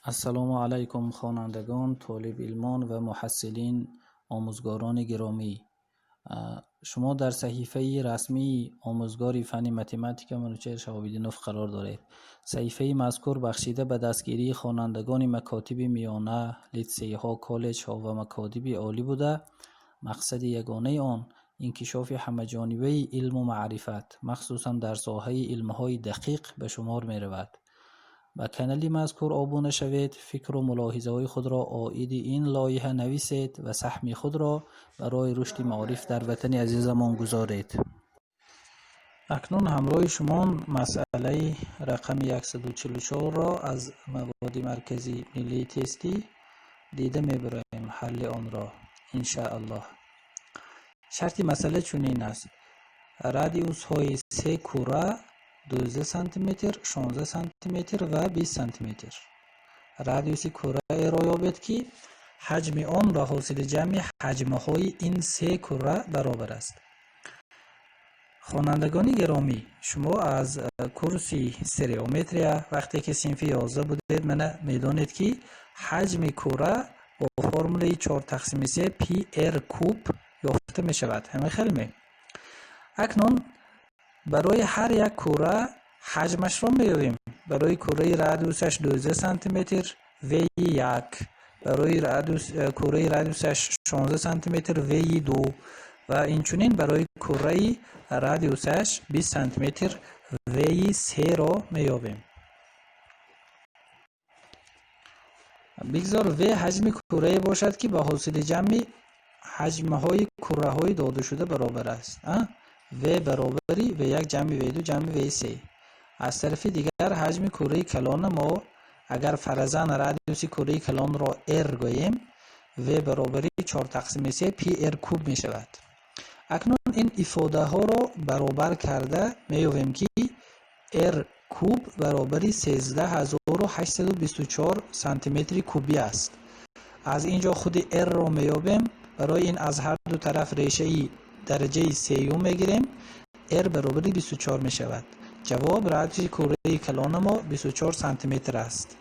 Ассалому алайкум, хонандагон, толибилмон ва муҳассилин, омӯзгорони гиромӣ. Шумо дар саҳифаи расмии омӯзгори фанни математика Манучеҳр Шаҳобиддинов қарор доред. Саҳифаи мазкур бахшида ба дастгирии хонандагони макотиби миёна, литсейҳо, коллеҷҳо ва макотиби олӣ буда, мақсади ягонаи он инкишофи ҳамаҷонибаи илму маърифат, махсусан дар соҳаи илмҳои дақиқ ба шумор меравад. Ба канали мазкур обуна шавед, фикру мулоҳизаҳои худро оиди ин лоиҳа нависед ва саҳми худро барои рушди маориф дар ватани азизамон гузоред. Акнун ҳамроҳи шумон масъалаи рақами 144-ро аз маводи марказии миллии тестӣ дида мебароем, ҳалли онро, иншааллоҳ. Шарти масъала чунин аст: радиусҳои се кура 12 сантиметр, 16 сантиметр ва 20 сантиметр. Радиуси кураеро ёбед, ки ҳаҷми он ба ҳосили ҷамъи ҳаҷмҳои ин се кура баробар аст. Хонандагони гиромӣ, шумо аз курси стереометрия, вақте ки синфи 11 будед, мана медонед, ки ҳаҷми кура бо формулаи 4 тақсими 3 пи р куб ёфта мешавад. Ҳамин хел ме? Акнун барои ҳар як кура ҳаҷмашро меёбем. Барои кураи радиусаш 12 сантиметр V1, барои кураи радиусаш 16 сантиметр V2 ва инчунин барои кураи радиусаш 20 сантиметр V3-ро меёбем. Бигзор V ҳаҷми курае бошад, ки ба ҳосили ҷамъи ҳаҷмҳои кураҳои додашуда баробар аст. V баробари V1 ҷамъи V2 ҷамъи V3. Аз тарафи дигар, ҳаҷми кураи калона мо агар фаразан радиуси кураи калонро r гӯем, V баробари 4 тақсими 3 пи r куб мешавад. Акнун ин ифодаҳоро баробар карда меёбем, ки r куб баробари 13 824 сантиметри кубӣ аст. Аз ин ҷо худи r-ро меёбем. Барои ин аз ҳар ду тараф решаи дараҷаи сеюм мегирем. R баробари 24 мешавад. Ҷавоб: радиуси кураи калона мо 24 сантиметр аст.